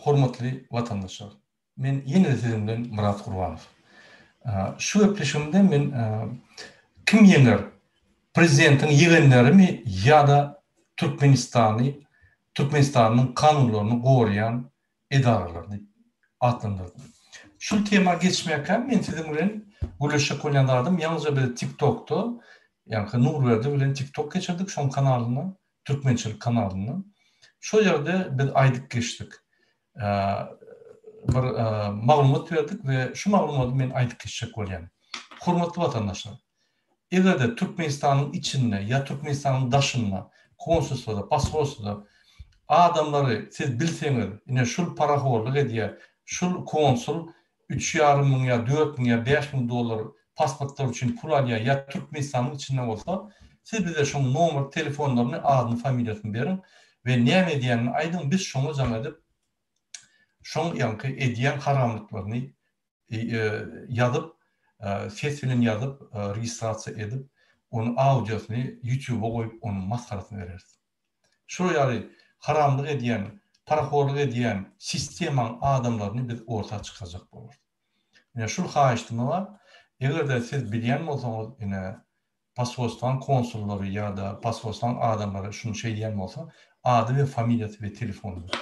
Hormatly watandaşlar! Men ýene-de siziň bilen Myrat Gurbanow. Şu gepleşigimde men Kim ýeňer? Prezidentiň ýegenlerimi ýa-da Türkmenistany, Türkmenistanyň kanunlaryny goraýan edaralar diýip atlandyrdym. Şul tema geçmäkäm men siziň bilen gürleşjek bolýan zadym ýaňyja biz TikTokda, ýaňky Nurberdi bilen TikTok geçirdik şoň kanalynda. Türkmençilik kanalynda. Şol ýerde biz aýdyp geçdik. Bir maglumat berdik we şu maglumaty men aýdyp geçjek bolýan. Hormatly watandaşlar, eger-de Türkmenistanyň içinde ýa Türkmenistanyň daşynda, konsulstwada, posolstwada adamlary siz bilseňiz, ine şul parahorlyk edýär, şul konsul üç ýarym müň ýa 4000 ýa 5000 dollar pasportlar üçin pul alýar ýa Türkmenistanyň içinde bolsa, siz bize şoň nomer telefonlaryny, adyny, familiýasyny beriň we näme edýänini aýdyň, biz şoňa jaň edip, şoň ýaňky edýän haramlyklaryny ýazyp, ses bilen ýazyp, registrasiýa edip, ony audiosyny YouTube-a goýup, onuň masgarasyny bereris. Şular ýaly haramlyk edýän, parahorlyk edýän sistemaň adamlaryny biz orta çykarjak bolarys. Ine şul haýyştymyz bar. Eger-de siz bilýän bolsaňyz, ine posolstwaň konsullary ýa-da posolstwaň adamlary şuny şeýdýän bolsa, ady we familiýasy we telefony beriň.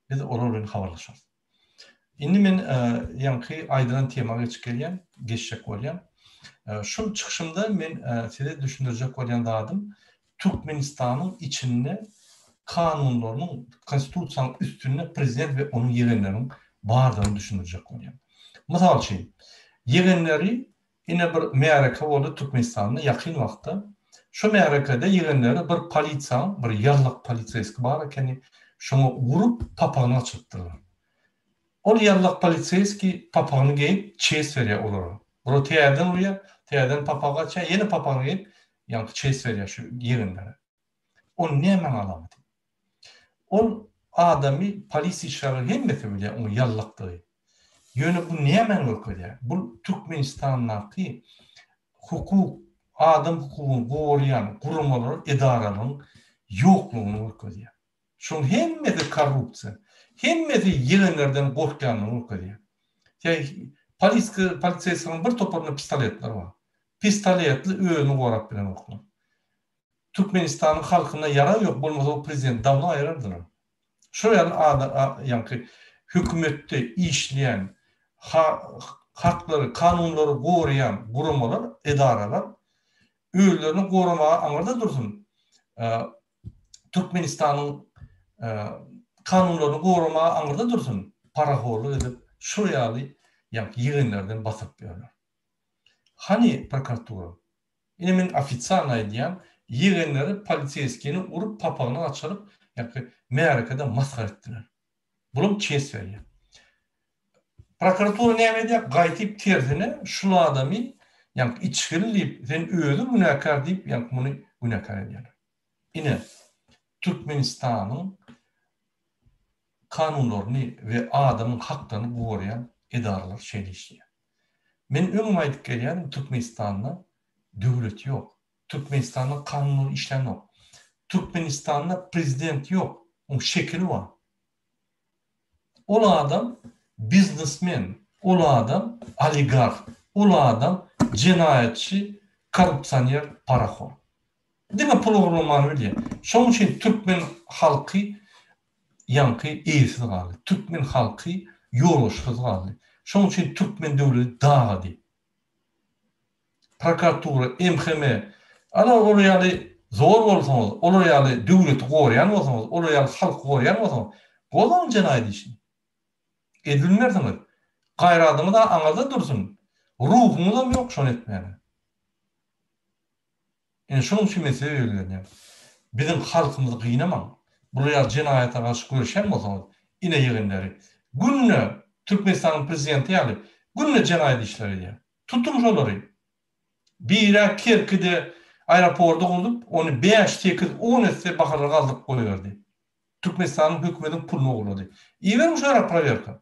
Biz olar bilen habarlaşarys. Indi men ýaňky aýdylan tema geçip gelýän, geçjek bolýan. Şul çykyşymda men size düşündirjek bolýan zadym Türkmenistanyň içinde kanunlarynyň, konstitusiýanyň üstünde prezident we onuň ýegenleriniň bardygyny düşündirjek bolýan. Mysal üçin, ýegenleri ine bir märeke boldy Türkmenistanda ýakyn wagtda. Şo märekede ýegenleri bir polisiýaň, bir ýallak poliseýski bar ekeni, şoňa urup papagyny gaçyrypdyrlar. Ol ýallak poliseýski papagyny geýip çest berýär olara. Bular täzeden urýar, täzeden papagy gaçýar, ýene papagyny geýip ýaňky çest berýär şu ýegenlere. Ol nämäň alamaty? Ol adamy polisiýa işgärleri hemmesi bilýär oň ýallakdygy. Ýöne bu nämäni görkezýär? Bu Türkmenistandaky hukuk, adam hukugyny goraýan guramalar, edaralaryň ýoklugyny görkezýär. Şoň hemmesi korrupsiýa. Hemmesi ýegenlerden gorkýanyny görkezýär. Poliseýskiniň bir toparynda pistoletler bar. Pistoletli özüni gorap bilenoklar. Türkmenistanyň halkynda ýarag ýok, bolmasa o prezidenti dawno aýyrardylar. Şol ýaly ýaňky hökümetde işleýän, haklary, kanunlary goraýan guramalar, edaralar özlerini goramaga aňyrda dursun, Türkmenistanyň kanunlaryny goramaga aňyrda dursun, parahorlyk edip, şol ýaly ýaňky ýegenlerden basyryp ýörler. Hany prokuratura? Ine men ofitsialno aýdýan, ýegenleri poliseýskini urup papagyny gaçyryp, ýaňky märekede masgara etdiler. Bulam çest berýär. Prokuratura näme edýär? Gaýtyp tersine şul adamy ýaňky içgili diýip, sen özüň günäkär diýip, ýaňky muny günäkär edýärler. Ine, Türkmenistanyň kanunlaryny we adamyň haklaryny goraýan edaralar şeýle işleýär. Men öňem aýdyp gelýärdim, Türkmenistanda döwlet ýok. Türkmenistanda kanunlar işlänok. Türkmenistanda prezident ýok, oň şekili bar. Ol adam biznesmen, ol adam oligarh, ol adam jenaýatçy, korrupsioner, parahor. Diňe pul ogurlamany bilýär. Şonuň üçin türkmen halky ýaňky eýesiz galdy. Türkmen halky ýolbaşçysyz galdy. Şonuň üçin türkmen döwleti dagady. Prokuratura, MHM, ana olar ýaly zor bolsaňyz, olar ýaly döwleti goraýan bolsaňyz, olar ýaly halky goraýan bolsaňyz, gozgaň jenaýat işini. Edilmersiňiz. Gaýradyňyz-a aňyrda dursun, ruhuňyzam ýok şony etmäge. Ine şonuň üçin men size ýüzlenýän. Biziň halkymyzy gynamaň. Bular ýaly jenaýata garşy göreşýän bolsaňyz, ine ýegenleri. Günde Türkmenistanyň prezidenti ýaly günde jenaýat işleri edýär. Tutuň şolary. Birä Kerkide aeropordy gurdup, ony bäş, sekiz, on esse bahalara galdyryp goýberdi. Türkmenistanyň hökümediň puluny ogurlady. Iberiň şo ýere prowerka.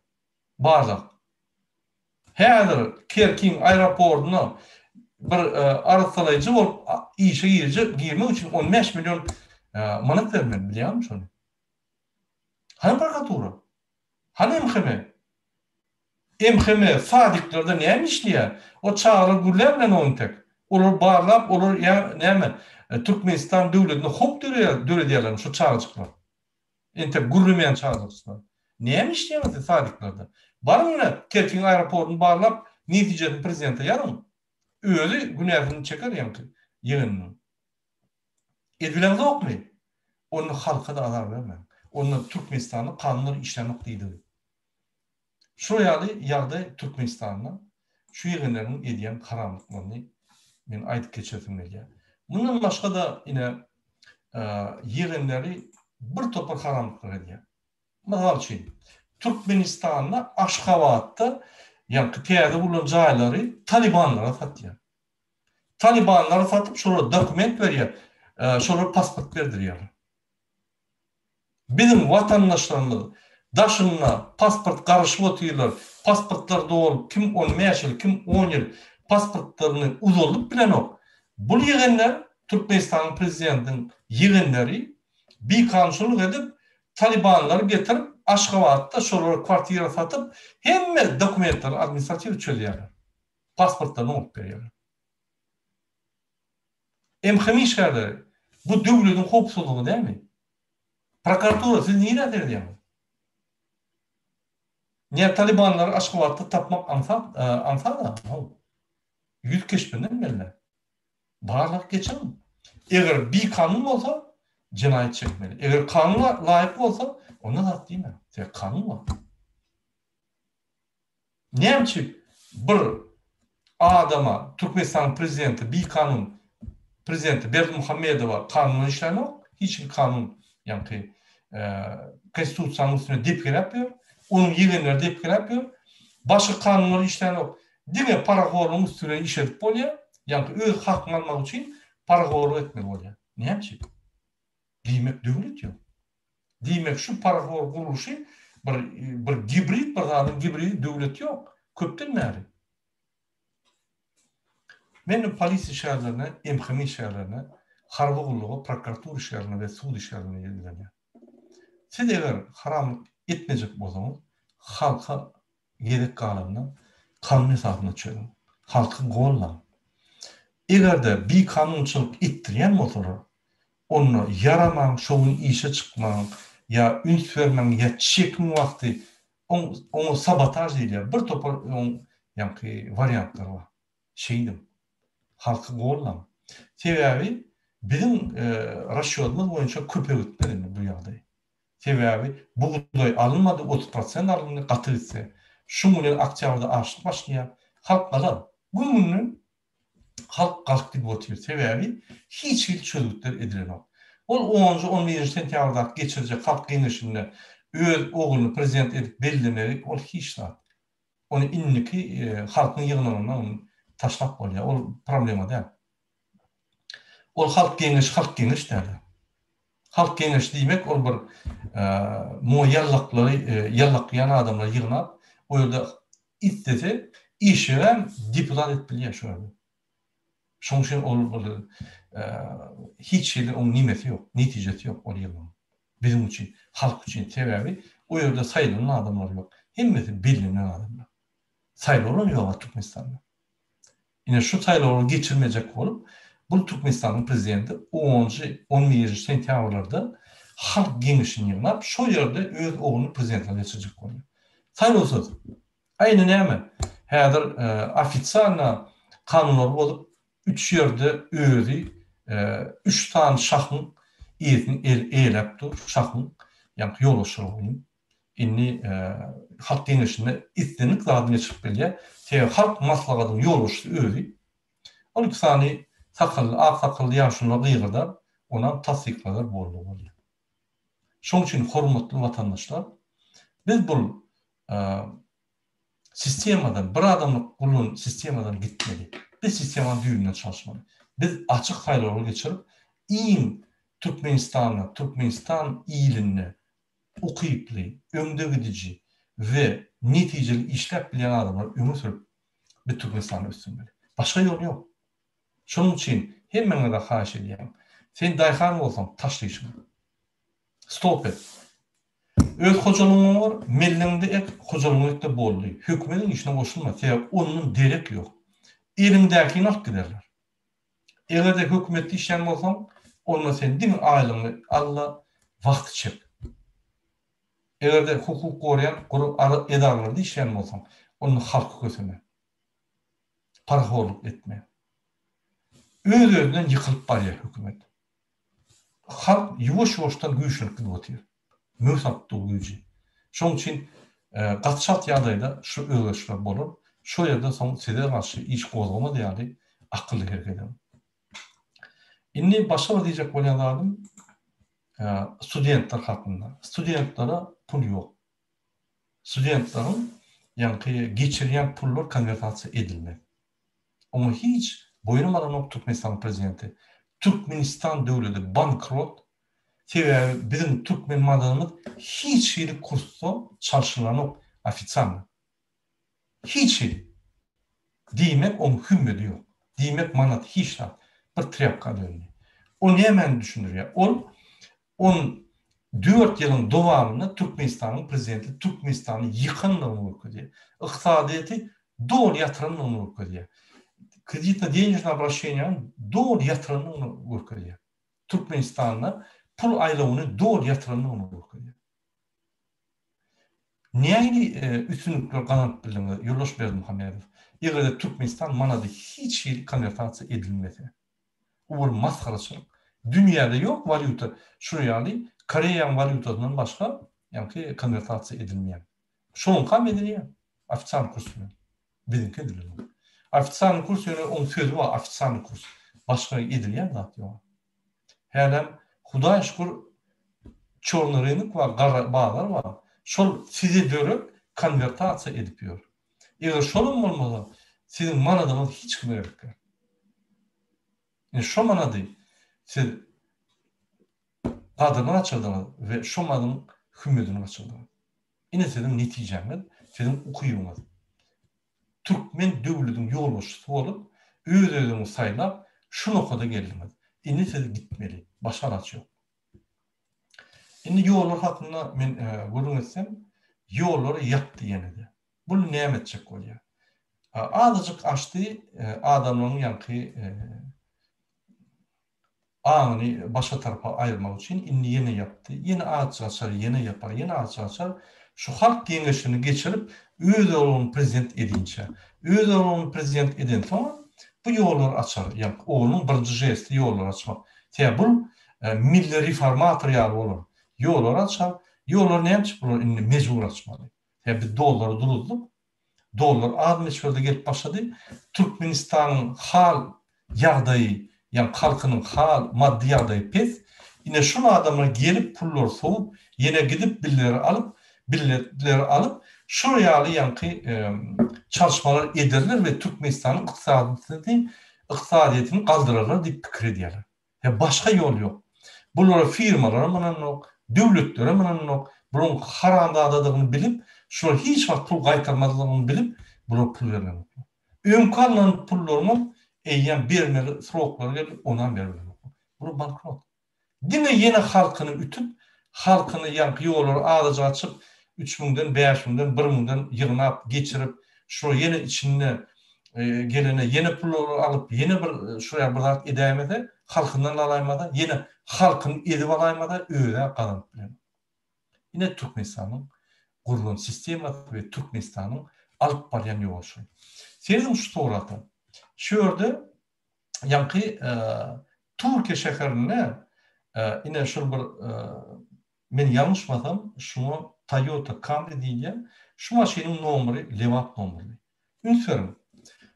Barlag. Häzir Kerkiň aeroportuna bir arassalaýjy bolup işe girjek, girmek üçin 15 million manat bermeli, bilýäňmi şony? Hany prokuratura? Hany MHM? MHM sadiklerde näme işleýär? O çagalar gürläp bilenok entek. Olary barlap, olar ýa näme Türkmenistan döwletine howp döredýärlermi şo çagajyklar? Entek gürlemeýän çagajyklar. Näme işleýäňiz siz sadiklerde? Baryň ine Kerkiň aeroportyny barlap, netijesini prezidente ýazyň. Özi günäsini çeker ýaňky ýegeniniň. Edibileňzokmy? Onda halka-da azar bermäň. Onda Türkmenistanda kanunlar işlänok diýdigi. Şular ýaly ýagdaý Türkmenistanda şu ýegenleriň edýän haramlyklaryny men aýdyp geçesim gelýär. Mundan başga-da ine ýegenleri bir topar haramlyklar edýär. Mysal üçin, Türkmenistanda Aşgabatda ýaňky täze gurlan jaýlary talybanlara satýar. Talybanlara satyp şolara dokument berýär, şolara pasport berdirýärler. Biziň watandaşlarymyz daşynda pasport garaşyp otyrlar, pasportlary dolup kim on bäş ýyl, kim on ýyl pasportlaryny uzaldyp bilenok. Bul ýegenler Türkmenistanyň prezidentiniň ýegenleri bikanunçylyk edip talybanlary getirip Aşgabatda şolara kwartira satyp hemme dokumentlerini administratiw çözýärler. Pasportlaryny oňup berýärler. MHM işgärleri, bu döwlediň howpsuzlygy dälmi? Prokuratura, siz nirä seredýäňiz? Nä talibanlary Aşgabatda tapmak aňsat, aňsat-a, how. Ýüz keşbinden belli. Barlag geçiriň. Eger bikanun bolsa, jenaýat çekmeli. Eger kanuna laýyk bolsa, onda zat diýmäň. Sebäbi kanun bar. Näme üçin bir adama Türkmenistanyň prezidenti bikanun prezidenti Berdimuhamedowa kanundan işlänok, hiç hili kanun ýaňky konstitusiýanyň üstüne depgeläp ýör, onuň ýegenleri depgeläp ýör, başga kanunlar işlänok, diňe parahorlugyň üsti bilen iş edip bolýar, ýaňky öz hakyňy almak üçin parahorluk etmeli bolýar. Näme üçin? Diýmek döwlet ýok. Diýmek şu parahor gurluşy bir bir gibrid bir zadyň gibridi döwlet ýok. Köpden bäri. Men polisiýa işgärlerine, MHM işgärlerine, harby gulluga, prokuratura işgärlerine we sud işgärlerine ýüzlenýän. Siz eger haramlyk etmejek bolsaňyz, halka gezek galanda kanun esasynda çözüň. Halky gollaň. Eger-de bikanunçylyk etdirýän bolsalar, onda ýaramaň, şo gün işe çykmaň, ýa üns bermäň, ýa çekiň wagty, oňa sabotaž diýilýär, bir topar oň ýaňky wariantlary bar. Şeýdiň. Halky gollaň. Sebäbi biziň rasçýodymyz boýunça köpe gitmez indi bu ýagdaý. Sebäbi bugdaý alynmady, 30 prosent alyndy, gaty gitse. Şuň bilen oktýabrda açlyk başlaýar. Halk galar. Gün-günden halk galyp gidip otyr. Sebäbi hiç hili çözgütler edilenok. Ol onunjy, on birinji sentýabrdaky geçiriljek halk geňeşinde öz ogluny prezident edip bellemegi ol hiç zat. Ony indiki halkyň ýygnagynda ony taşlap bolýar. Ol problema däl. Ol halk geňeşi halk geňeş däl. Halk geňeşi diýmek ol bir muňa ýallaklary ýallaklaýan adamlary ýygnap o ýerde islese işegem deputat edip bilýär şu ýerde. Şonuň üçin ol bir hiç hili oň nemesi ýok, netijesi ýok ol ýygnagyň. Biziň üçin, halk üçin. Sebäbi o ýerde saýlanan adamlar ýok. Hemmesi bellenen adamlar. Saýlawlar ýok Türkmenistanda. Ine şu saýlawlary geçirmejek bolup, bul Türkmenistanyň prezidenti onunjy, on birinji sentýabrlarda halk geňeşini ýygnap, şo ýerde öz ogluny prezidentlige geçirjek bolýar. Saýlawsyz. A indi näme? Häzir ofitsialno kanunlary bozup, üç ýerde özi üç sany şahyň eýesini eýeläp dur, şahyň, ýaňky ýolbaşçylygyny. Indi Halk Geňeşinde islendik zadyny geçirip bilýär. Sebäbi Halk Maslahatynyň ýolbaşçysy özi. Ol iki sany sakally, ak sakally ýaşulular gygyrdar, onam tassykladar boldy bolýar. Şonuň üçin hormatly watandaşlar, biz bul sistemadan, bir adamlyk gurlan sistemadan gitmeli. Biz sistemany düýbünden çalyşmaly. Biz açyk saýlawlar geçirip, iň Türkmenistanda, Türkmenistan ilinde ukyply, öňdegidiji we netijeli işläp bilýän adamlary öňe sürüp, biz Türkmenistany ösdürmeli. Başga ýol ýok. Şonuň üçin hemmäňize haýyş edýän, sen daýhan bolsaň, taşla işiňi. Stop et. Öz hojalygyňy oňar, mellegiňde ek, hojalygyňy ekde boldy. Hökümediň işine goşulma, sebäbi ondan derek ýok. Eliňdäkini alyp giderler. Eger-de hökümetde işleýän bolsaň, onda sen diňe aýlygyňy al-da, wagty çek. Eger-de hukuk goraýan edaralarda işleýän bolsaň, onda halky köseme. Parahorluk etme. Öz-özünden ýykylyp barýar hökümet. Halk ýuwaş-ýuwaşdan güýçlenip gidip otyr. Möwt alyp dur güýji. Şonuň üçin gaty çalt ýagdaýda şu özgerişler bolar. Şo ýerde soň size garşy iş gozgamaz ýaly akylly hereket ediň. Indi başga bir diýjek bolýan zadym studentler hakynda. Studentlere pul ýok. Studentleriň ýaňky geçirýän pullar konwertasiýa edilmez. Oňa hiç boýunam alanok Türkmenistanyň prezidenti. Türkmenistan döwledi bankrot. Sebäbi biziň türkmen manadymyz hiç hili kursda çalşylanok ofitsialno. Hiç hili. Diýmek oň hümmedi ýok. Diýmek manat hiç zat. Bir trýapka döndi. O nämäni düşündirýär? Ol 14 ýylyň dowamynda Türkmenistanyň prezidenti Türkmenistany ýykandygyny görkezýär. Ykdysadyýeti doly ýatyrandygyny görkezýär. Kreditno-denежnyý obraşeniýanyň doly ýatyrandygyny görkezýär. Türkmenistanda pul aýlawyny doly ýatyrandygyny görkezýär. Nähili üstünlikler gazanyp bildiňiz, Ýoldaş Berdimuhamedow, eger-de Türkmenistan manady hiç hili konwertasiýa edilmese? Bu bir masgaraçylyk. Dünýäde ýok walýuta şuny ýaly Koreýaň walýutasyndan başga ýaňky konwertasiýa edilmeýän. Şonuňkam edilýär ofitsialnyý kurs bilen. Biziňki edilenok. Ofitsialnyý kurs ýöne oň sözi bar ofitsialnyý kurs. Başga edilýän zat ýok. Hälem Hudaýa şükür çorny rynok bar, gara bazar bar. Şol size dörek konwertasiýa edip ýör. Eger şolam bolmasa, siziň manadyňyz hiç kime gerek däl. Ine şo manady siz gadyryny gaçyrdyňyz we şo madyň hümmedini gaçyrdyňyz. Ine siziň netijäňiz, siziň ukybyňyz. Türkmen döwlediň ýolbaşçysy bolup, öz-özüňizi saýlap, şu nokada geldiňiz. Indi siz gitmeli. Başga alaç ýok. Indi ýollar hakynda men gürrüň etsem, ýollary ýapdy ýene-de. Bul näme etjek bolýar? Azajyk açdy, adamlaryň ýaňky aňyny başga tarapa aýyrmak üçin indi ýene ýapdy. Ýene azajyk açar, ýene ýapar, ýene azajyk açar. Şu halk geňeşini geçirip, öz ogluny prezident edinçä. Öz ogluny prezident edensoňam bu ýollary açar. Ýaňky oglunyň birinji žesti ýollary açmak. Sebäbi bul milli reformator ýaly bolar. Ýollary açar. Ýollary näme üçin bular indi mejbur açmaly? Sebäbi biz dollary duruzdyk. Dollar az möçberde gelip başlady. Türkmenistanyň hal ýagdaýy, ýagny halkynyň hal, maddy ýagdaýy pes. Ine şul adamlar gelip pullary sowup, ýene gidip billeri alyp, billetleri alyp, şol ýaly ýaňky çalyşmalar ederler we Türkmenistanyň ykdysadyýetini, ykdysadyýetini galdyrarlar diýip pikir edýärler. Ýa başga ýol ýok. Bulara firmalaram ynanok, döwletlerem ynanok. Bularyň haramzadadygyny bilip, şular hiç wagt pul gaýtarmazlygyny bilip, bular pul berlenoklar. Öňki alnan pullaryňam eýýäm bermeli sroklary geldi, onam berlenoklar. Bular bankrot. Diňe ýene halkyny ütüp, halkyny ýaňky ýollary azajyk açyp, üç müňden, bäş müňden, bir müňden ýygnap, geçirip, şular ýene içinde gelene ýene pul alyp, ýene bir şuraya bir zat edäýmese, halkyndan alaýmasa, ýene halkyny ezip alaýmasa, öz-ä gazanyp bilenok. Ine Türkmenistanyň gurlan sistemasy we Türkmenistanyň alyp barýan ýoly şul. Serediň şu surata. Şu ýerde ýaňky Türkiýe şäherinde ine şul bir men ýalňyşmasam şuňa Toyota Camry diýilýär. Şu maşynyň nomeri Lebap nomerli. Üns beriň.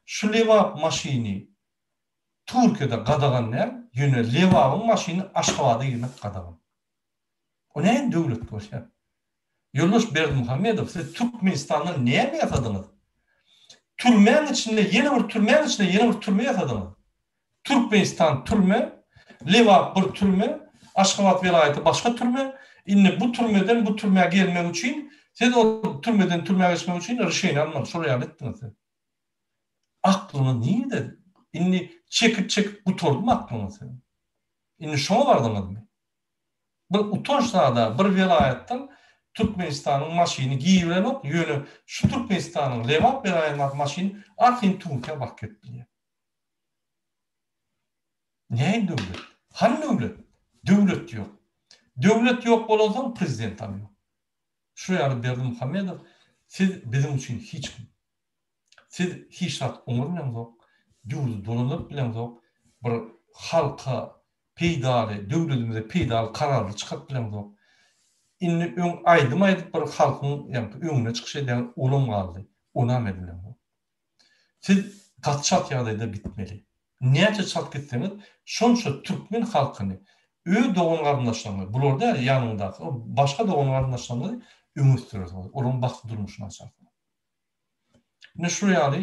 Şu Lebap maşyny Türkiýede gadagan däl, ýöne Lebabyň maşyny Aşgabada girmek gadagan. O nähili döwlet bolýar? Ýoldaş Berdimuhamedow, siz Türkmenistandan näme ýasadyňyz? Türmäň içinde ýene bir türmäň içinde ýene bir türme ýasadyňyz. Türkmenistan türme, Lebap bir türme, Aşgabat welaýaty başga türme. Indi bu türmeden bu türmä gelmek üçin siz ol türmeden türmä geçmek üçin rişeniýe almaly. Şol ýaly etdiňiz siz. Aklyňyz nirde? Indi çekip-çekip gutardymy aklyňyz siziň? Indi şoňa bardyňyzmy? Bir utanç zada bir welaýatdan. Türkmenistanyň maşyny giribilenok, ýöne şu Türkmenistanyň Lebap welaýatyndaky maşyn arkaýyn Türkiýä baryp gelip bilýär. Näin döwlet? Hany döwlet? Döwlet ýok. Döwlet ýok bolansoň prezidentam ýok. Şu ýaly Berdimuhamedow siz biziň üçin hiç kim. Siz hiç zat oňarmaýaňzok, ýurdy dolandyryp bileňzok, bir halka peýdaly, döwletimize peýdaly kararlar çykaryp bileňzok. Indi öň aýdym aýdyp bir halkyň ýaňky öňünde çykyş edýäňiz, olam galdy. Onam edibileňzok. Siz gaty çalt ýagdaýda gitmeli. Näçe çalt gitseňiz, şonça türkmen halkyny, öz dogan-garyndaşlaryňyzy, bular däl ýanyňdaky, başga dogan-garyndaşlaryňyzy öňe ösdürersiňiz, olaryň bagtly durmuşyny açarsyňyz. Ine şu ýaly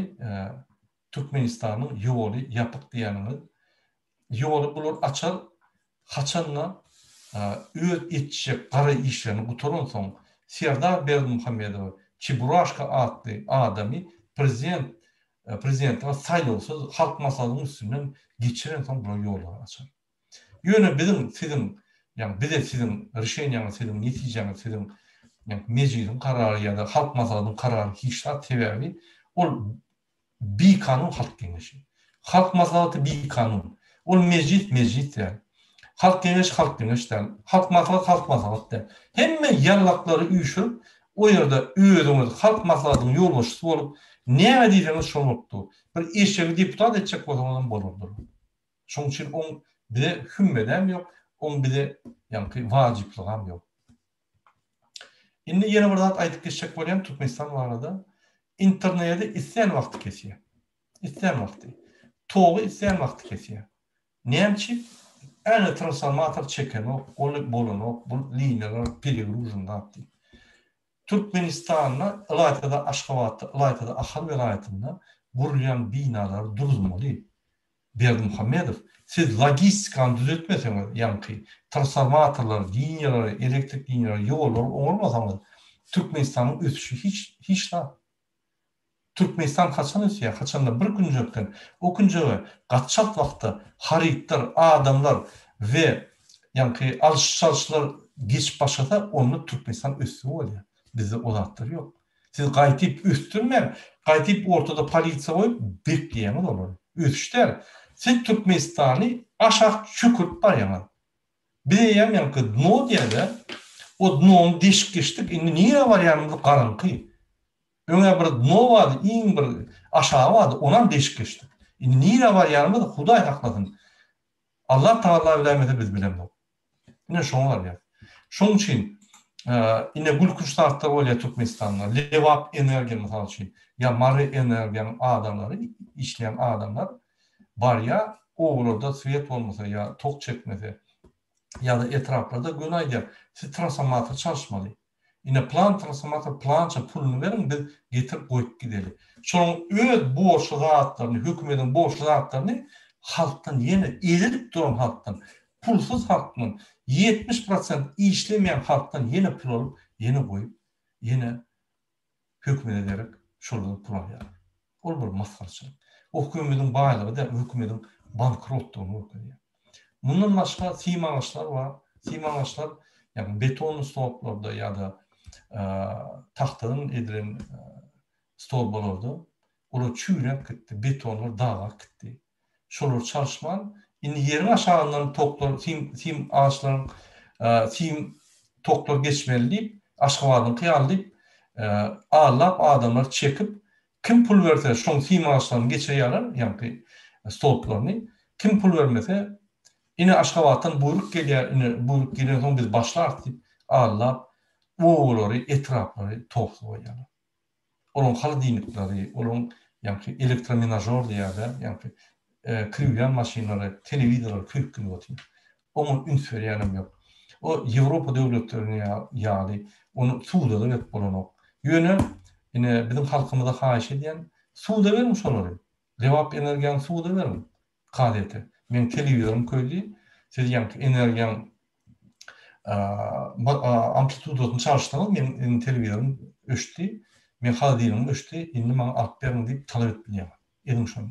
Türkmenistanyň ýoly ýapyk diýýäniňiz, ýoly bular açar, haçanda öz etjek gara işlerini gutaransoň Serdar Berdimuhamedowy Çeburaşka atly adamy prezident prezidentlige saýlawsyz Halk Maslahatynyň üstünden geçirensoň bular ýollary açar. Ýöne biziň siziň ýagny bize siziň rişeniýaňyz siziň netijäňiz siziň ýagny mejlisiň karary ýa-da Halk Maslahatynyň karary hiç zat sebäbi ol Bikanun Halk Geňeşi. Halk Maslahaty bikanun. Ol mejlis mejlis däl. Halk Geňeşi Halk Geňeş däl. Halk Maslahat Halk Maslahat däl. Hemme ýallaklary üýşürip, o ýerde özüňiz Halk Maslahatynyň ýolbaşçysy bolup, näme diýseňiz şol bolup dur. Bir eşegi deputat etjek bolsaňyzam bolardyr. Şoň üçin oň bize hümmedem ýok, oň bize ýaňky wajyplygam ýok. Indi ýene bir zat aýdyp geçjek bolýan Türkmenistan barada. Interneti islän wagty kesýär. Islän wagty. Togy islän wagty kesýär. Näme üçin? Äne transformator çekenok, ol bolanok, bu liniýalar peregružen zat diýip. Türkmenistanda, ylaýta-da Aşgabatda, ylaýta-da Ahal welaýatynda gurulýan binalary duruzmaly. Berdimuhamedow, siz logistikany düzetmeseňiz, ýaňky transformatorlary, liniýalary, elektrik liniýalary, ýollary oňarmasaňyz, Türkmenistanyň ösüşi hiç, hiç zat. Türkmenistan haçan ösýär? Haçanda bir künjekden o künjege gaty çalt wagtda harytlar, adamlar we ýaňky alyş-çalyşlar geçip başlasa, onda Türkmenistan ösdügi bolýar. Bizde o zatlar ýok. Siz gaýtyp ösdürmäň, gaýtyp ortada polisiýa goýup bekleýäňiz olary. Ösüş däl. Siz Türkmenistany aşak çökerip barýaňyz. Biz eýýäm ýaňky dno diýýädä, o dnony deşip geçdik, indi nirä barýanymyz garaňky. Öň-ä bir dno bardy, iň bir aşagy bardy, onam deşip geçdik. Indi nirä barýanymyz Hudaý saklasyn. Allah Tagala biläýmese biz bilemzok. Ine şoňa barýas. Şoň üçin ine gülkünç zatlar bolýar Türkmenistanda. Lebap energiýa mysal üçin ýa Mary energiýanyň adamlary, işleýän adamlar barýar, obalarda swiet bolmasa ýa tok çekmese ýa-da etraplarda göni aýdýar, siz transformator çalyşmaly. Ine plan transformator plança puluny beriň biz getirip goýup gideli. Şonuň öz borçly zatlaryny hökümediň borçly zatlaryny halkdan ýene ezilip duran halkdan pulsuz halkdan 70 prosent işlemeýän halkdan ýene pul alyp ýene goýup ýene hökümede derek şolardan pul alýarlar. Ol bir masgaraçylyk. O hökümediň baýlygy däl, o hökümediň bankrotdygyny görkezýär. Mundan başga sim agaçlar bar. Sim agaçlar, ýagny betonly stolplarda ýa-da tagtadan edilen stolbalarda olar çüýräp gitdi, betonlar dagap gitdi. Şolary çalyşman, indi ýeriň aşagyndan toklar, sim, sim agaçlaryň sim toklar geçmeli diýip, Aşgabadyňky ýaly diýip, allap adamlar çekip, kim pul berse şoň sim agaçlaryny geçirýärler, ýaňky stolplaryny, kim pul bermese, ine Aşgabatdan buýruk gelýär, ine buýruk gelensoň biz başlarys diýip, allap obalary, etraplary toksuz goýýarlar. Olaryň holodilnikleri, olaryň ýaňky elektromenažor diýýärler, ýaňky kir ýuwýan maşynlary, telewizorlary köýüp gidip otyr. Oňa üns berýänem ýok. O Ýewropa döwletlerine ýaly ony suda-da berip bolanok. Ýöne ine biziň halkymyza haýyş edýän, suda beriň şolary. Lebap energiýany suda beriň kazyýete. Meň telewizorym köýdi, siz ýaňky energiýaň amplitudasyny çalyşdyňyz, meň indi telewizorym öçdi, meň holodilnigim öçdi, indi maňa alyp beriň diýip talap edip bilýäňiz. Ediň şony.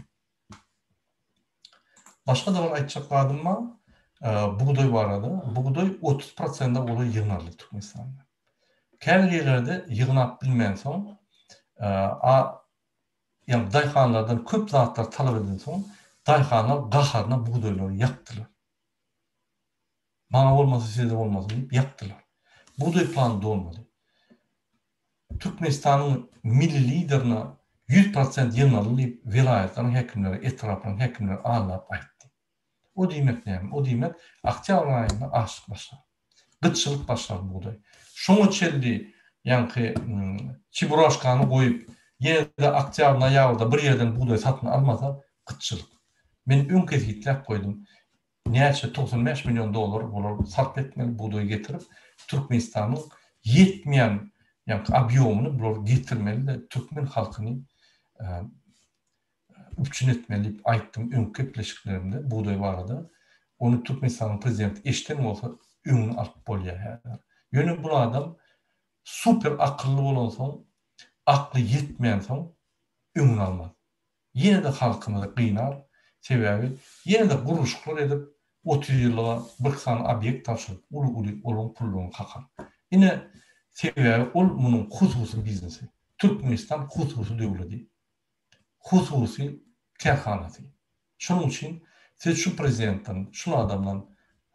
Başga-da bir aýtjak zadym bar, bugdaý barada. Bugdaý 30 prosente golaý ýygnaldy Türkmenistanda. Käbir ýerlerde ýygnap bilmänsoň, a ýagny daýhanlardan köp zatlar talap edilensoň, daýhanlar gaharyna bugdaýlary ýakdylar. Maňa bolmasa size-de bolmasyn diýip ýakdylar. Bugdaý plany dolmady. Türkmenistanyň milli liderine 100% ýygnaly diýip welaýatlaryň häkimleri, etraplaryň häkimleri aldap aýtdy. O diýmek näme? O diýmek, oktýabr aýynda açlyk başlar. Gytçylyk başlar bugdaý. Şoňa çenli ýaňky çeburaşkany goýup, ýene-de oktýabr, noýabrda bir ýerden bugdaý satyn almasa, gytçylyk. Men öň kesgitläp goýdum. Näçe, 95 million dollar bular sarp etmeli bugdaý getirip, Türkmenistanyň ýetmeýän ýaňky obýomyny bular getirmeli-de, türkmen halkyny üpjün etmeli diýip aýtdym öňki gepleşiklerimde bugdaý barada. Ony Türkmenistanyň prezidenti eşden bolsa öňüni alyp bolýar häzir. Ýöne bul adam super akylly bolansoň, akly ýetmänsoň öňüni almaz. Ýene-de halkymyzy gynar, sebäbi ýene-de gurluşyklar edip 30 ýyllyga bir sany obýekt tabşyryp uly-uly olaň pullaryny kakar. Ine sebäbi ol munuň hususy biznesi. Türkmenistan hususy döwledi. hususy kärhanasy. Şonuň üçin siz şu prezidentden, şul adamdan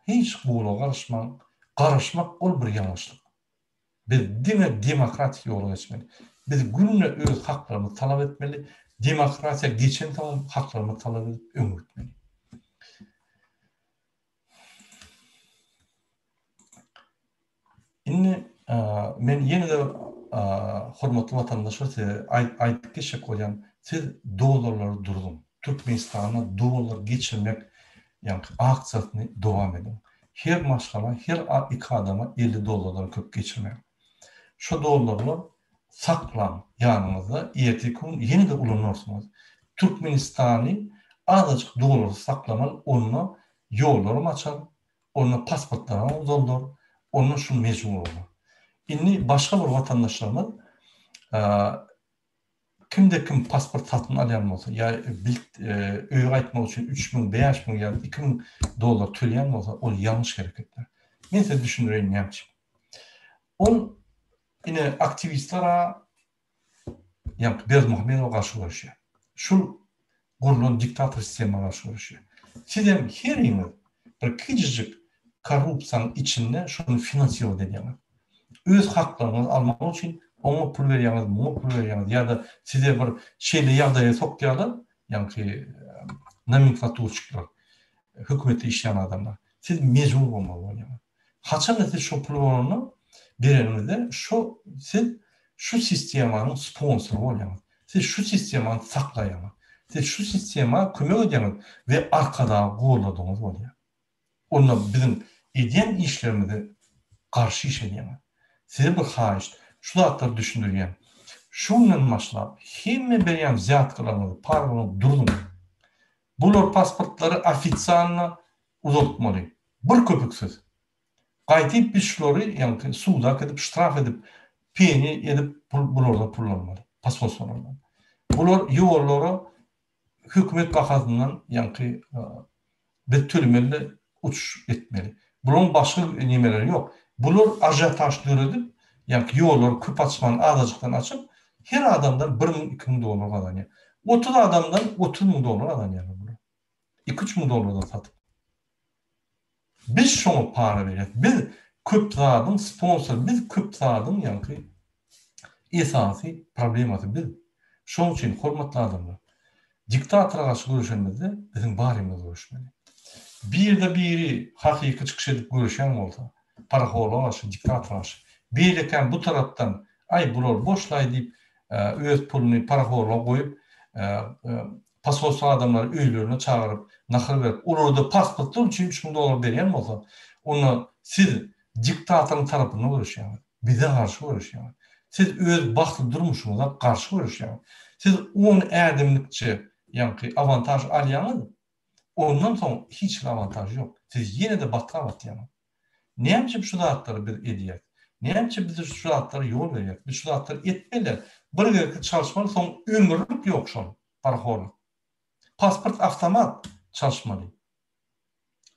hiç gowulyga garaşmaň, garaşmak ol bir ýalňyşlyk. Biz diňe demokratik ýola geçmeli. Biz günde öz haklarymyzy talap etmeli, demokratiýa geçensoňam haklarymyzy talap edip öňe gitmeli. Indi men ýene-de hormatly watandaşlar size aýdyp geçjek bolýan, siz dollarlary durzuň. Türkmenistana dollar geçirmek ýaňky aksiýasyny dowam ediň. Her maşgala, her iki adama 50 dollardan köp geçirmäň. Şo dollarlar saklaň ýanyňyzda, erteki gün ýene-de ulanarsyňyz. Türkmenistany azajyk dollarsyz saklamaly, onda ýollaram açar, onda pasportlaram uzaldar, onda şu mejbur bolar. Indi başga bir watandaşlarymyz kimde kim pasport satyn alýan bolsa ýa bilt öýe gaýtmak üçin 3000, 5000 ýa 2000 dollar töleýän bolsa, ol ýalňyş hereketler. Men size düşündireýin näme üçin. Ol ine aktiwistler ýa Berdimuhamedowa garşy göreşýär. Şul gurlan diktator sistema garşy göreşýär. Sizem heriňiz bir kiçijik korrupsiýanyň içinde şony finansirowat edýäňiz. Öz haklaryňyzy almak üçin oňa pul berýäňiz, muňa pul berýäňiz ýa-da size bir şeýle ýagdaýa sokýarlar, ýaňky nomenklaturçikler, hökümetde işleýän adamlar. Siz mejbur bolmaly bolýaňyz. Haçanda siz şo puly bolanda bereniňizde şo siz şu sistemanyň sponsory bolýaňyz. Siz şu sistemany saklaýaňyz. Siz şu sistema kömek edýäňiz we Arkadagy golladygyňyz bolýar. Onda biziň edýän işlerimize garşy iş edýäňiz. Size bir haýyşt, şu zatlary düşündirýän. Şu günden başlap hemme berýän wzýatkalaryňyzy, paralaryňyzy durzuň. Bular pasportlary ofisialno uzaltmaly. Bir köpüksiz. Gaýtyp biz şulary ýaňky suda äkidip ştraf edip peni edip pul bulardan pul almaly. Poskolstwalardan. Bular ýollara hökümet bahasyndan ýaňky biz tölemeli uçuş etmeli. Bularyň başga nemeleri ýok. Bular ažiotaž döredip ýaňky ýollary köp açman azajykdan açyp her adamdan 1000 2000 dollar gazanýar. 30 adamdan 30 müň dollar gazanýarlar bular. 2-3 müň dollardan satyp. Biz şoňa para berýäs. Biz köp zadyň sponsory, biz köp zadyň ýaňky esasy problemasy biz. Şoň üçin hormatly adamlar, diktatora garşy göreşenimizde biziň barymyz göreşmeli. Birde biri hakyky çykyş edip göreşýän bolsa, parahorluga garşy, diktatora garşy, beýlekäm bu tarapdan aý bular boşlaý diýip öz puluny parahorluga goýup Posolstwo adamlary öýlerine çagyryp, nahar berip, olara-da pasportlar üçin 3000 dollar berýän bolsa, onda siz diktatoryň tarapynda göreşýäňiz, bize garşy göreşýäňiz. Siz öz bagtly durmuşyňyza garşy göreşýäňiz. Siz on ädimlikçe, ýaňky awantaž alýaňyz, ondan soň hiç hili awantaž ýok. Siz ýene-de batga batýaňyz. Näme üçin şu zatlary biz edýäs? Näme üçin biz şu zatlara ýol berýäs? Biz şu zatlary etmeli. Bir gezekki çalyşmaly, soň ömürlik ýok şol parahorlyk. Pasport awtomat çalyşmaly.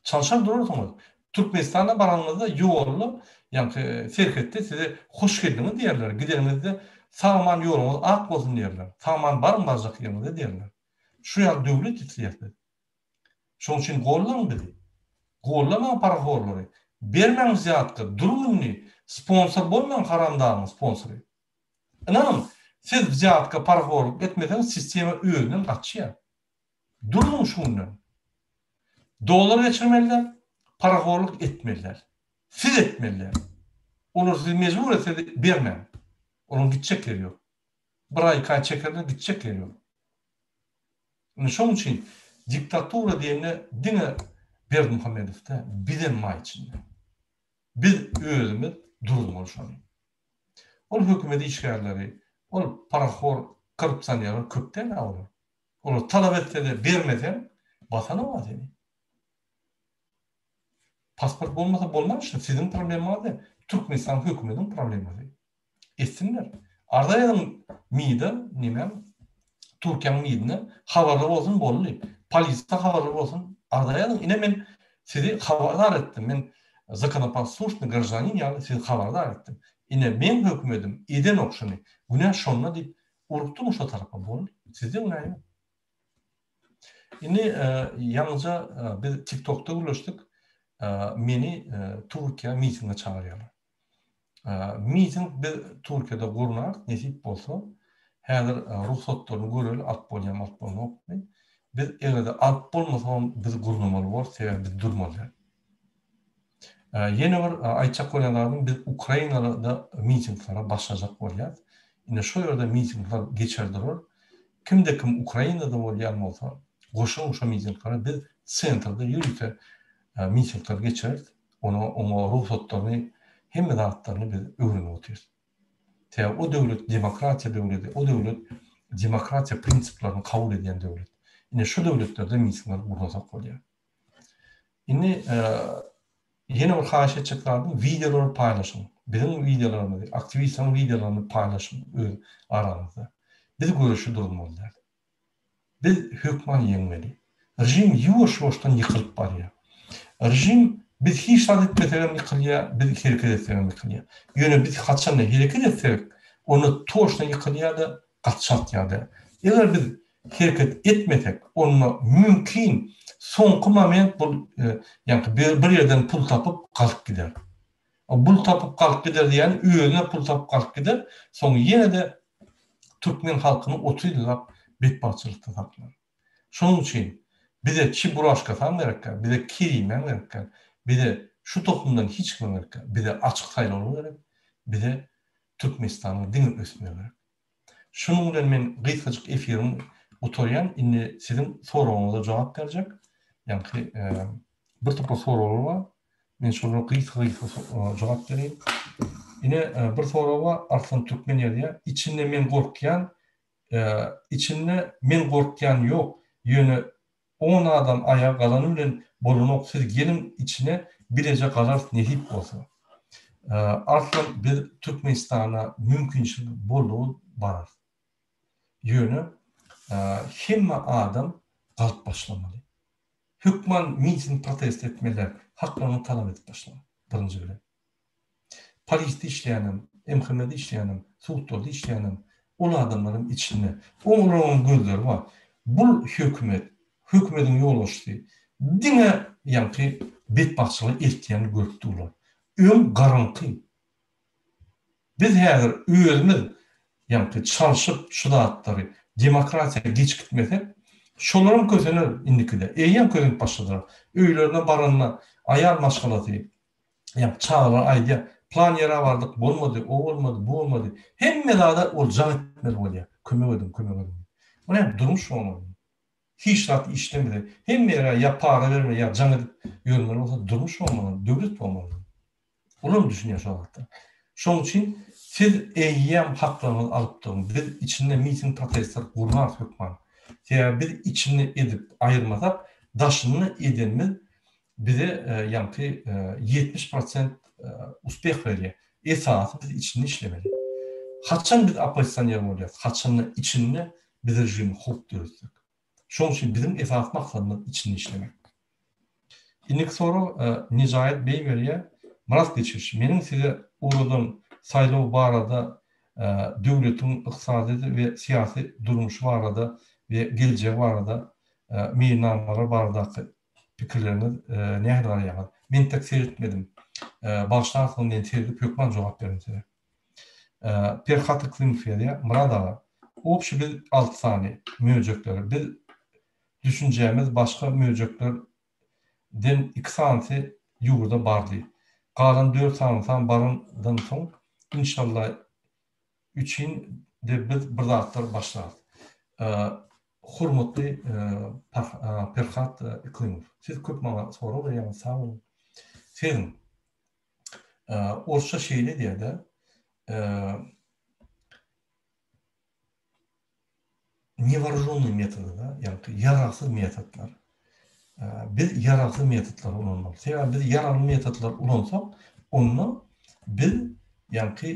Çalşar durarsyňyz. Türkmenistana baranyňyzda ýolda, ýaňky serhetde size hoş geldiňiz diýerler, gideniňizde sag-aman ýoluňyz ak bolsun diýerler, sag-aman baryň barjak ýeriňize diýerler. Şu ýaly döwlet isleýäs biz. Şonuň üçin gollaň bizi. Gollamaň parahorlary. Bermäň wzýatka, duruň indi, sponsor bolmaň haramdagyň sponsory. Ynanyň, siz wzýatka parahorluk etmeseňiz sistema özünden gaçýar. Duruň şu günden. Dollar geçirmeli däl, parahorluk etmeli däl. Siz etmeli däl. Olar sizi mejbur etse bermäň. Olaryň gitjek ýeri ýok. Bir aý, iki aý çekerler, gitjek ýeri ýok. Indi şoň üçin diktatura diýende diňe Berdimuhamedow däl, bizem bar içinde. Biz özümiz duruzmaly şony. Ol hökümet işgärleri, ol parahor, korrupsionerler köp däl-ä olar. Olar talap etse-de bermeseň, basanok-a seni. Pasport bolmasa bolmaz şu siziň problemaňyz däl, Türkmenistanyň hökümetiniň problemasy. Etsinler. Arza ýazyň MİD-e, nemäň, Türkiýäň MİD-ine, habarly bolsun boldy. Polisiýa habarly bolsun, arza ýazyň. Ine men sizi habardar etdim. Men zakonoposlušnyý graždanin ýaly sizi habardar etdim. Ine meň hökümedim edenok şuny. Günä şonda diýip Urukdymy şo tarapa boldy. Sizde günä ýok. Indi ýaňyja biz TikTokda gürleşdik. Meni Türkiýä mitinge çagyrýarlar. Miting biz Türkiýede gurnarys, nesip bolsa. Häzir rugsatlaryny göreli, alyp bolýarmy, alyp bolnokmy. Biz eger-de alyp bolmasagam biz gurnamaly borus, sebäbi biz durmaly däl. Ýene bir aýtjak bolýan zadym biz Ukrainada mitinglere başlajak bolýas. Indi şo ýerde mitingler geçer durar. Kimde kim Ukrainada bolýan bolsa goşulyň şo mitinglere biz sentrde ýörite mitingler geçireris. Ona oňa rugsatlaryny hemme zatlaryny biz öwrenip otyrys. Sebäbi o döwlet demokratiýa döwleti, o döwlet demokratiýa prinsiplerini kabul edýän döwlet. Ine şo döwletlerde mitingler gurnasak bolýar. Indi ýene bir haýyş etjek zadym wideolary paýlaşyň. Biziň wideolarymyzy, aktiwistleriň wideolaryny paýlaşyň öz araňyzda. Biz göreşe durmaly däl. Biz hökman ýeňmeli. Režim ýuwaş-ýuwaşdan ýykylyp barýar. Režim biz hiç zat etmesegem ýykylýar, biz hereket etsegem ýykylýar. Ýöne biz haçanda hereket etsek, onda toçno ýykylýar-da, gaty çalt ýagdaýda. Eger biz hereket etmesek, onda mümkin soňky moment bul ýaňky bir ýerden pul tapyp galyp gider. Bul tapyp galyp gider diýýäni özüne pul tapyp galyp gider, soň ýene-de türkmen halkyny 30 ýyllap betbagtçylykda saklar. Şonuň üçin bize Çiburaşkasam gerek däl, bize Kerimem gerek däl, bize şu tohumdan hiç kimem gerek däl. Bize açyk saýlawlar gerek, bize Türkmenistanyň diňe ösmegi gerek. Şunuň bilen men gysgajyk efirimi gutarýan. Indi siziň soragyňyza jogap berjek. Ýaňky bir topar soraglar bar. Men şolara gysga-gysga jogap bereýin. Ine bir sorag bar, Arslan Türkmen ýazýar. Içinde men gorkýan, içinde men gorkýan ýok, ýöne On adam aýaga galany bilen bolanok siz geliň içine bileje galarys nesip bolsa. Arslan biz Türkmenistana mümkinçilik boldugy bararys. Ýöne hemme adam galyp başlamaly. Hökman miting protest etmeliler haklaryny talap edip başlamaly birinji bilen. Polisde işleýänem, MHM-de işleýänem, sudlarda işleýänem ol adamlaryň içinde. Olaryňam gözleri bar. Bul hökümet, hökümediň ýolbaşçysy diňe ýaňky betbagtçylyga eltýänini görüp durlar. Öň garaňky. Biz häzir özümiz ýaňky çalşyp şu zatlary demokratiýa geç gitmesek, şolaram kösener indikide. Eýýäm kösenip başladylar. Öýlerine baranda aýal maşgalasy Ýa çagalar aýdýar, plan ýere bardyk, bolmady, o bolmady, bu bolmady. Hemme zada ol jaň etmeli bolýar. Kömek ediň, kömek ediň diýip. Bu näme durmuş bolmaly? Hiç zat işlemese, hemme ýere ýa para bermeli, ýa jaň edip ýörmeli bolsa durmuş bolmaly, döwlet bolmaly. Olam düşünýär şo zatlara. Şonuň üçin siz eýýäm haklaryňyzy alyp duruň. Biz içinde miting protestler gurnarys hökman. Sebäbi biz içinde edip aýyrmasak, daşynda edenimiz bize ýaňky 70 prosent uspeh berýär. Esasy biz içinde işlemeli. Haçan biz oppozisioner bolýarys? Haçanda içinde biz režime howp döretsek. Şonuň üçin biziň esasy maksadymyz içinde işlemek. Indiki sorag Nejaýat beý berýär. Myrat Geçiş, meniň size ugradan saýlaw barada döwletiň ykdysady we syýasy durmuşy barada we geljegi barada meýilnamalar baradaky pikirleriňiz nähili garaýaňyz? Men tek seretmedim. Bagyşlarsyňyz men seredip hökman jogap berin size. Perhat Yklymow ýazýar, Myrat aga, obşi biz alty sany möjekler. Biz düşünjämiz başga möjekler den iki sanysy ýurda bardy. Galan dört sanysam barandan soň inşallah üçin de biz bir zatlar başlarys. Hormatly Perhat Yklymow, siz köp maňa sorag berýäňiz, sag boluň. Siziň orsça şeýle diýýär-de, newoorуженный metody da, ýagny ýaragsyz metodlar. Biz ýaragsyz metodlary ulanmaly. Sebäbi biz ýaragly metodlary ulansak, onda biz ýagny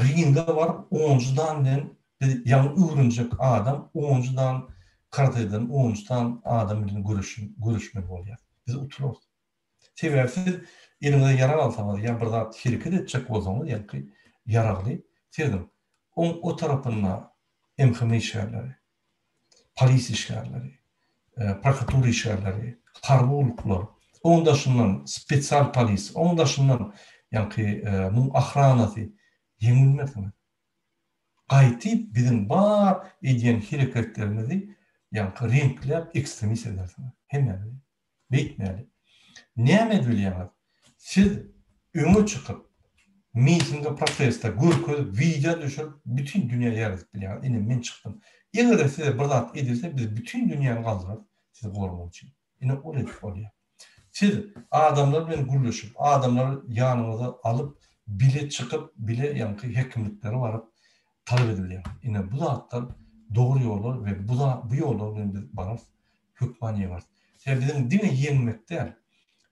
ringe baryp onunjy dan bilen biz ýaňy öwrenjek adam onunjy dan karateden onunjy dan adam bilen göreşmeli bolýar. Biz utularys. Sebäbi siz eliňize ýarag alsaňyz ýa bir zat hereket etjek bolsaňyz, ýaňky ýaragly, siziň oň o tarapynda MHM işgärleri, polis işgärleri, prokuratura işgärleri, harby gulluklar, oň daşyndan spesial polis, oň daşyndan ýaňky muň ohranasy ýeňilmersiňiz. Gaýtyp biziň bar edýän hereketlerimizi ýaňky reňkläp ekstremist edersiňiz. Hemmämizi. Beýtmäli. Näme edibilýäňiz? Siz öňe çykyp, mitinge, proteste görkezip, wideo düşürip, bütin dünýä ýaýradyp bilýäňiz. Ine, men çykdym. Eger-de size bir zat edilse, biz bütin dünýäni galdyrarys sizi goramak üçin. Ine, ol edip bolýar. Siz adamlar bilen gürleşip, adamlary ýanyňyza alyp, bile çykyp, bile ýaňky hekimliklere baryp talap edibilýäňiz. Ine, bu zatlar dogry ýollar we bu bu ýollar bilen biz bararys. hökman ýeňeris. Sebäbi biziň diňe ýeňmek däl,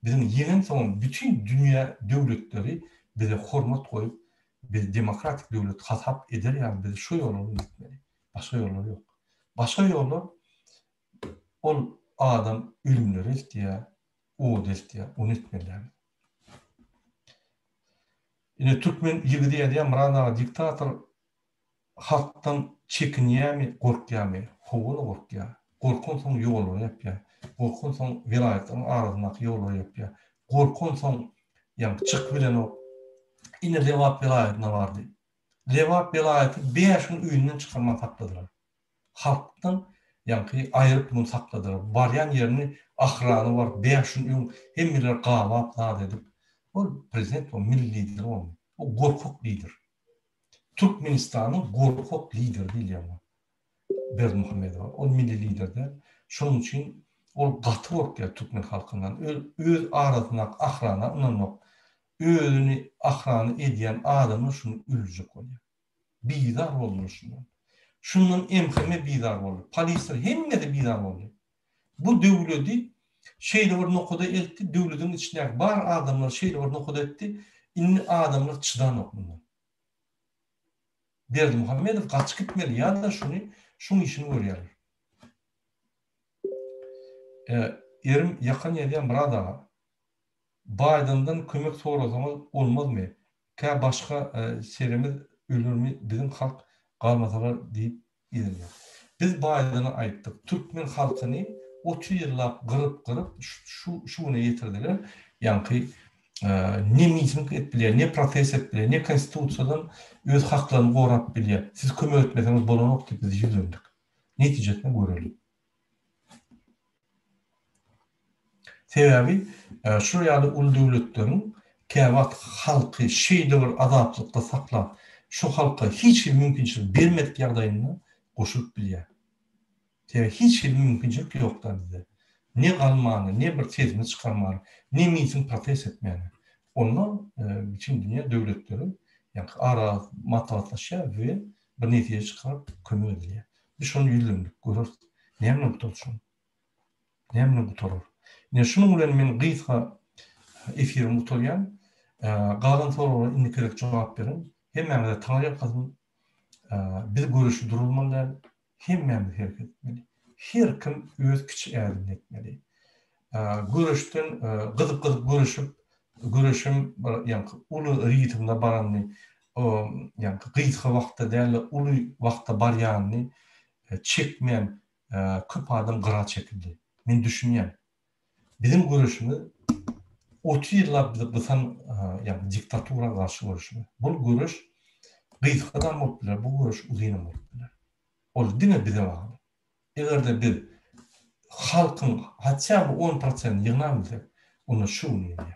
biziň ýeňensoňam bütin dünýä döwletleri bize hormat goýup, bizi demokratik döwlet hasap eder ýaly biz şo ýola bilen gitmeli. Başga ýollar ýok. Başga ýollar ol adam ölümlere eltýär, oda eltýär, ony etmeli däl. Ine türkmen ýigidi ýazýar Myrat aga diktator Halkdan çekinýämi, gorkýamy? Hawa-la gorkýar. Gorkansoň ýollary ýapýar. Gorkansoň welaýatlaryň arasyndaky ýollary ýapýar. Gorkansoň ýaňky çykyp bilenok. Ine Lebap welaýatyna bardy. Lebap welaýaty bäş gün öýünden çykarman sakladylar. Halkdan ýaňky aýryp muny sakladylar. Barýan ýerini ahrany baryp bäş gün öň hemmeler gabap zat edip. Ol prezident ol milli lider boldy. O gorkak lider. Türkmenistanyň gorkak lideri diýilýär muňa. Berdimuhamedowa. Ol milli lider däl. Şonuň üçin ol gaty gorkýar türkmen halkyndan. Öz arasyndaky ahrana ynanok. Özüni ahrana edýän adamlar şuny öldürjek bolýar. Bizar boldular şundan. Şundan MHM bizar boldy. Polisler hemmesi bizar boldy. Bu döwledi şeýle bir nokada eltdi, döwlediň içindäki bar adamlary şeýle bir nokada etdi, indi adamlar çydanok mundan. Berdimuhamedow gaçyp gitmeli ýa-da şuny şuň işini görýärler. Erim ýakan ýazýan Myrat aga. Baýdendan kömek sorasaňyz olmazmy? Kä başga serimiz ölermi biziň halk galmasalar diýip ýerine. Biz Baýdena aýtdyk, türkmen halkyny 30 ýyllap gyryp gyryp şu şu güne ýetirdiler. Ýaňky ne miting edip bilýär, ne protest edip bilýär, ne konstitusiýadan öz haklaryny gorap bilýär. Siz kömek etmeseňiz bolanok diýip biz ýüzlendik. Netijesini göreli. Sebäbi şular ýaly uly döwletleriň käwagt halky şeýle bir azaplykda saklap, şu halka hiç hili mümkinçilik bermedik ýagdaýynda goşulyp bilýär. Sebäbi hiç hili mümkinçilik ýokda bizde. Ne galmana, ne bir sesini çykarmana, ne miting protest etmäne. Onda bütin dünýä döwletleri ýaňky ara maslahatlaşýar we bir netije çykaryp kömek edilýär. Biz şony ýüzlendik, göreris. Näme bilen gutarar şony? Näme bilen gutarar? Ine şunuň bilen men gysga efirimi gutarýan. Galan soraglara indiki gezek jogap berin. Hemmäňize taňry ýalkasyn. Biz göreşi durulmaly däl. Hemmämiz hereket etmeli. Her kim öz kiçi ädimini etmeli. Göreşden gyzyp-gyzyp göreşip, göreşem bir ýaňky uly ritmde baranyny, ýaňky gysga wagtda däl-de, uly wagtda barýanyny çekmän köp adam gyra çekildi. Men düşünýän. Biziň göreşimiz 30 ýyllap bizi gysan ýagny diktatura garşy göreşimiz. Bul göreş gysgadam bolup biler, bu göreş uzynam bolup biler. Ol diňe bize bagly. Eger-de biz halkyň haçan bir on prosentini ýygnap bilsek, onda şu gün ýeňýäs.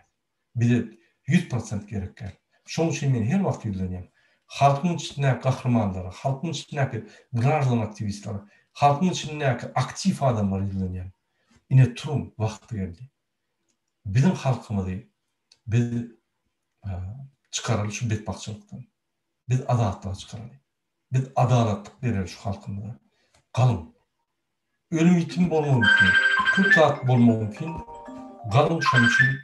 Bize 100% gerek däl. Şonuň üçin men her wagt ýüzlenýän. Halkyň içindäki gahrymanlara, halkyň içindäki graždan aktiwistlere, halkyň içindäki aktiw adamlara ýüzlenýän. Ine turuň, wagty geldi. Biziň halkymyzy biz çykaraly şu betbagtçylykdan. Biz azatlyga çykaraly. Biz adalatlyk bereli şu halkymyza. Galyň. Ölüm-ýitim bolmagy mümkin. Köp zat bolmagy mümkin. Galyň şonuň üçin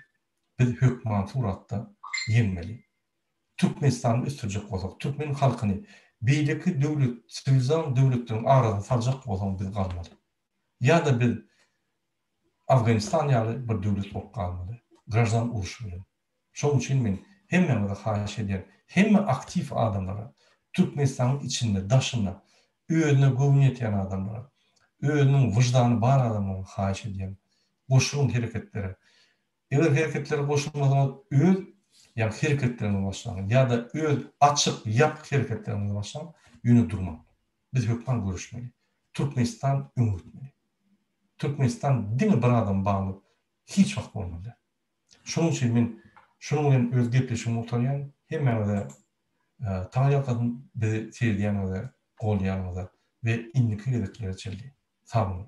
biz hökman suratda ýeňmeli. Türkmenistany ösdürjek bolsak, türkmen halkyny beýleki döwlet, siwilizan döwletleriň arasyna saljak bolsaň biz galmaly. Ýa-da biz Afganistan ýaly bir döwlet bolup galmaly. Graždan urşy bilen. Şonuň üçin men hemmäňize haýyş edýän, hemme aktiw adamlara, Türkmenistanyň içinde, daşynda özüne göwni ýetýän adamlara, özüniň wyždany bar adamlara haýyş edýän, goşulyň hereketlere. Eger hereketlere goşulmasaňyz öz ýa hereketleriňizi başlaň ýa-da öz açyk, ýapyk hereketleriňizi başlaň, ýöne durmaň. Biz hökman göreşmeli. Türkmenistan öňe gitmeli. Türkmenistan diňe bir adama bagly hiç wagt bolmaly däl. Şonuň üçin men şunuň bilen öz gepleşigimi gutarýan. Hemmäňize taňryýalkasyn bizi seredýäniňize, goldaýanyňyza we indiki gezeklere çenli sag boluň.